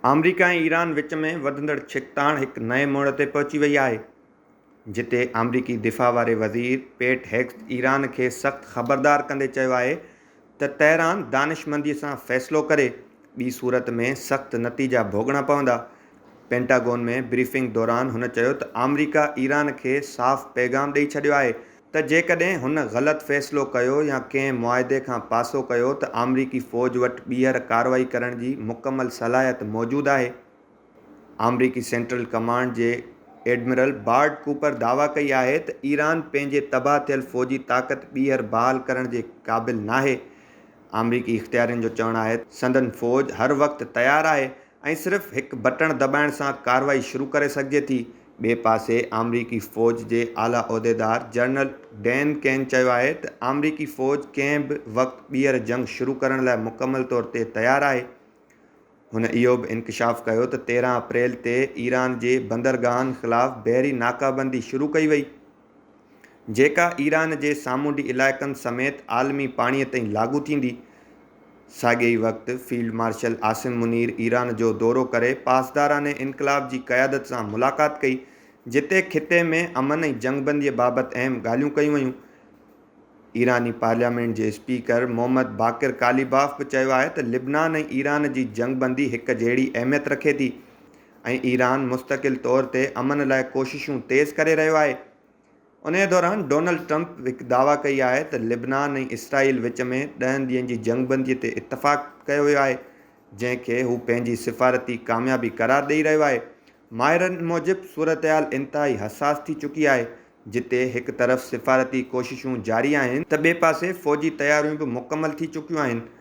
آمريڪا ۽ Iran وچ ۾ وڌندڙ ڇڪتاڻ هڪ نئين موڙ تي پهچي وئي آهي، جتي آمريڪي دفاع واري وزير پيٽ هيگسٿ ايران کي سخت خبردار ڪندي چيو آهي ته تهران دانشمندي سان فيصلو ڪري، ٻي صورت ۾ سخت نتيجا ڀوڳڻا پوندا. پينٽاگون ۾ بريفنگ دوران هن چيو ته آمريڪا ايران کي صاف پيغام ڏئي ڇڏيو آهي ته جيڪڏهن هن غلط فيصلو ڪيو يا ڪنهن معاهدي کان پاسو ڪيو ته آمريڪي فوج وٽ ٻيهر ڪارروائي ڪرڻ جي مڪمل صلاحيت موجود آهي. آمريڪي سينٽرل ڪمانڊ جي ايڊمرل بارڊ ڪوپر دعويٰ ڪئي آهي ته ايران پنهنجي تباهه ٿيل فوجي طاقت ٻيهر بحال ڪرڻ جي قابل ناهي. آمريڪي اختيارين جو چوڻ آهي ته سندن فوج هر وقت تيار آهي ۽ صرف هڪ بٽڻ دٻائڻ سان ڪارروائي شروع ڪري سگهجي ٿي. ٻئي پاسي آمريڪي فوج جي اعليٰ عهديدار جنرل ڊين ڪين چيو آهي ته آمريڪي فوج ڪنهن به وقت ٻيهر جنگ شروع ڪرڻ لاء مڪمل طور تي تيار آهي. هن اهو به انڪشاف ڪيو ته 13 اپريل تي ايران جي بندرگاهن خلاف بحري ناڪابندي شروع ڪئي وئي، جيڪا ايران جي سامونڊي علائقن سميت عالمي پاڻي تائين لاڳو ٿيندي. ساڳئي ئي وقت field marshal Asim Munir Iran جو دورو ڪري پاسداران انقلاب جي قيادت سان ملاقات ڪئي، جتي خطي ۾ امن ۽ جنگبندي بابت اهم ڳالهيون ڪيون ويون. ايراني پارليامينٽ جي اسپيڪر محمد باقر قاليباف به چيو آهي ته لبنان ۽ ايران جي جنگبندي هڪ جهڙي اهميت رکي ٿي ۽ ايران مستقل طور تي امن لاء ڪوششون تيز ڪري رهيو آهي. انهيء دوران ڊونلڊ ٽرمپ هڪ دعويٰ ڪئي آهي ته لبنان ۽ اسرائيل وچ ۾ ڏهن ڏينهن جي جنگبندي تي اتفاق ڪيو ويو آهي، جنهن کي هو پنهنجي سفارتي ڪاميابي قرار ڏئي رهيو آهي. ماهرن موجب صورتحال انتهائي حساس ٿي چڪي آهي، جتي هڪ طرف سفارتي ڪوششون جاري آهن ته ٻئي پاسي فوجي تياريون به مڪمل ٿي چڪيون آهن.